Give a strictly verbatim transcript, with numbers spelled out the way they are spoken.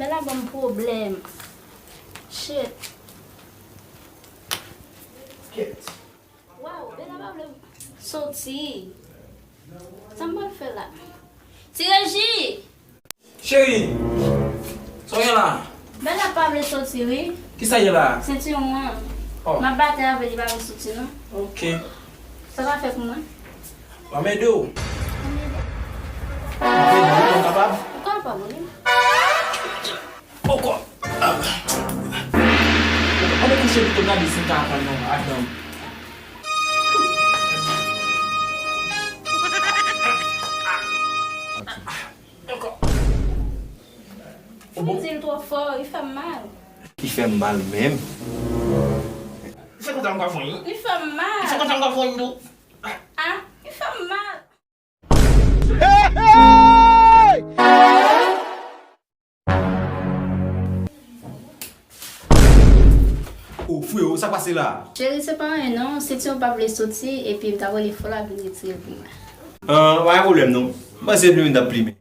Bella ban m pwoblèm. Shit. Kèt. Waw, Bella pa vle soti. Sa m pral fè la? Ti Reji! Cheri! Sa w gen la? Bella pa vle soti, wi. Kisa gen la? Sentiwon an. Oh. M ap batay avè li, li pa vle soti, non. Ok. Sa w ka fè pou mwen? Ban m ede w. Ban m ede w. Ou kapab? Ou kapab, wi. Poko. Ann kouche pito, gade si m ka aprann non, adan. Ankò. Ou bon? Ou di l twò fò, li fè m mal. Li fè m mal menm. Se konsa m ka fon li. Li fè m mal. Se konsa m ka fon li tou. Ah, li fè m mal. Oh, frewo, sa k pase la? Cheri, se pa anyen non, sentiwon pa vle soti, epi m ta rele fò l ap vin retire l pou mwen. Ah, pa gen pwoblèm non. M panse plimen t ap plimen.